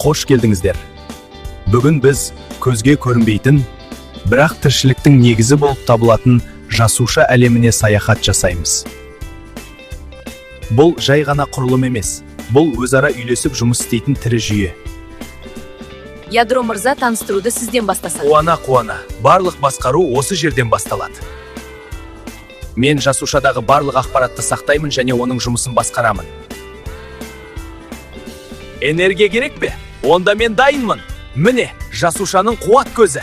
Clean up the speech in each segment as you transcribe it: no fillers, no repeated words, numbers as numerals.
Қош келдіңіздер! Бүгін біз көзге көрінбейтін, бірақ тіршіліктің негізі болып табылатын жасуша әлеміне саяхат жасаймыз. Бұл жай ғана құрылым емес, бұл өзара үйлесіп жұмыс істейтін тірі жүйе. Ядро мырза, таныстыруды сізден бастасақ. Қуана, қуана. Барлық басқару осы жерден басталады. Мен жасушадағы барлық ақпаратты сақтаймын және оның жұмысын басқарамын. Энергия керек пе? Онда мен дайынмын. Міне, жасушаның қуат көзі.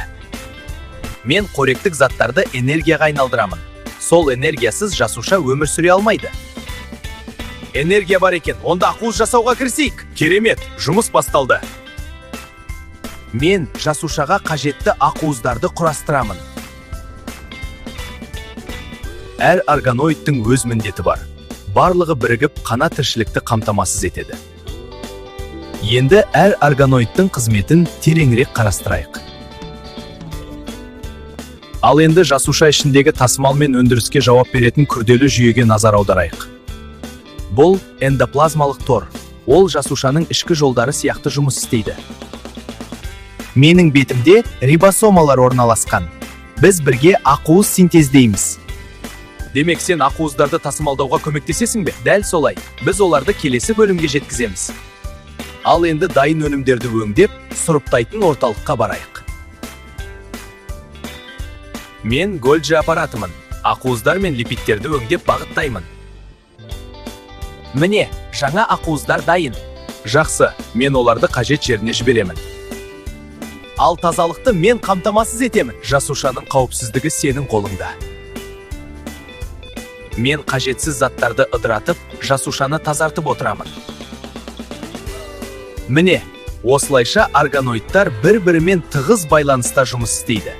Мен қоректік заттарды энергияға айналдырамын. Сол энергиясыз жасуша өмір сүре алмайды. Энергия бар екен, онда ақуыз жасауға кірісейік. Керемет, жұмыс басталды. Мен жасушаға қажетті ақуыздарды құрастырамын. Әр органоидтың өз міндеті бар. Барлығы бірігіп қана тіршілікті қамтамасыз етеді. Енді әр органоидтың қызметін тереңірек қарастырайық. Ал енді жасуша ішіндегі тасымал мен өндіріске жауап беретін күрделі жүйеге назар аударайық. Бұл эндоплазмалық тор. Ол жасушаның ішкі жолдары сияқты жұмыс істейді. Менің бетімде рибосомалар орналасқан. Біз бірге ақуыз синтездейміз. Демек, сен ақуыздарды тасымалдауға көмектесесің бе? Дәл солай. Біз оларды келесі бөлімге жеткіземіз. Ал енді дайын өнімдерді өңдеп, сұрыптайтын орталыққа барайық. Мен Гольджи аппаратымын. Ақуыздар мен липидтерді өңдеп бағыттаймын. Міне, жаңа ақуыздар дайын. Жақсы, мен оларды қажет жеріне жіберемін. Ал тазалықты мен қамтамасыз етемін. Жасушаның қауіпсіздігі сенің қолыңда. Мен қажетсіз заттарды ыдыратып, жасушаны тазартып отырамын. Міне, осылайша органоидтар бір-бірімен тығыз байланыста жұмыс істейді.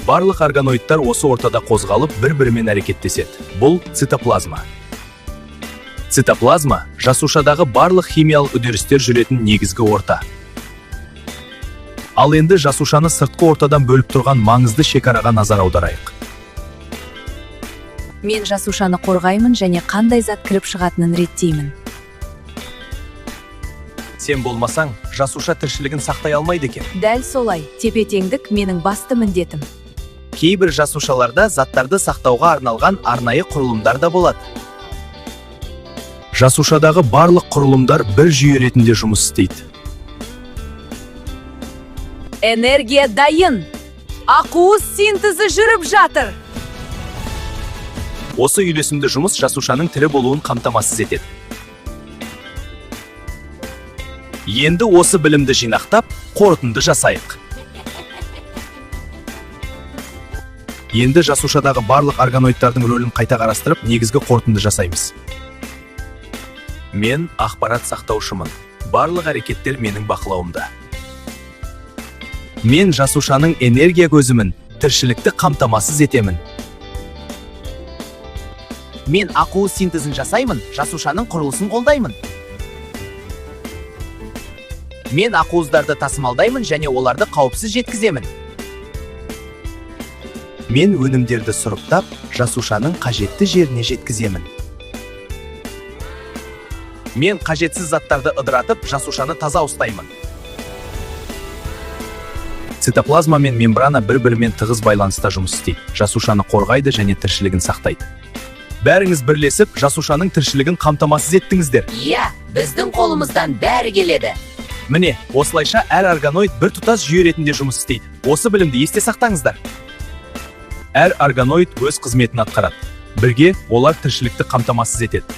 Барлық органоидтар осы ортада қозғалып, бір-бірімен әрекеттеседі. Бұл цитоплазма. Цитоплазма жасушадағы барлық химиялық үдерістер жүретін негізгі орта. Ал енді жасушаны сыртқы ортадан бөліп тұрған маңызды шекараға назар аударайық. Мен жасушаны қорғаймын және қандай зат кіріп шығатынын реттеймін. Сен болмасаң, жасуша тіршілігін сақтай алмайды екен. Дәл солай, тепе-теңдік менің басты міндетім. Кейбір жасушаларда заттарды сақтауға арналған арнайы құрылымдар да болады. Жасушадағы барлық құрылымдар бір жүйе ретінде жұмыс істейді. Энергия дайын! Ақуыз синтезі жүріп жатыр! Осы үйлесімді жұмыс жасушаның тірі болуын қамтамасыз етеді. Енді осы білімді жинақтап, қорытынды жасайық. Енді жасушадағы барлық органоидтардың рөлін қайта қарастырып, негізгі қорытынды жасаймыз. Мен ақпарат сақтаушымын. Барлық әрекеттер менің бақылауымда. Мен жасушаның энергия көзімін, тіршілікті қамтамасыз етемін. Мен ақуыз синтезін жасаймын, жасушаның құрылысын қолдаймын. Мен ақуыздарды тасымалдаймын және оларды қауіпсіз жеткіземін. Мен өнімдерді сұрыптап, жасушаның қажетті жеріне жеткіземін. Мен қажетсіз заттарды ыдыратып, жасушаны таза ұстаймын. Цитоплазма мен мембрана бір-бірімен тығыз байланыста жұмыс істейді. Жасушаны қорғайды және тіршілігін сақтайды. Бәріңіз бірлесіп, жасушаның тіршілігін қамтамасыз еттіңіздер. Иә, біздің қолымыздан бәрі келеді. Міне, осылайша әр органоид бір тұтас жүйе ретінде жұмыс істейді. Осы білімді есте сақтаңыздар. Әр органоид өз қызметін атқарады. Бірге олар тіршілікті қамтамасыз етеді.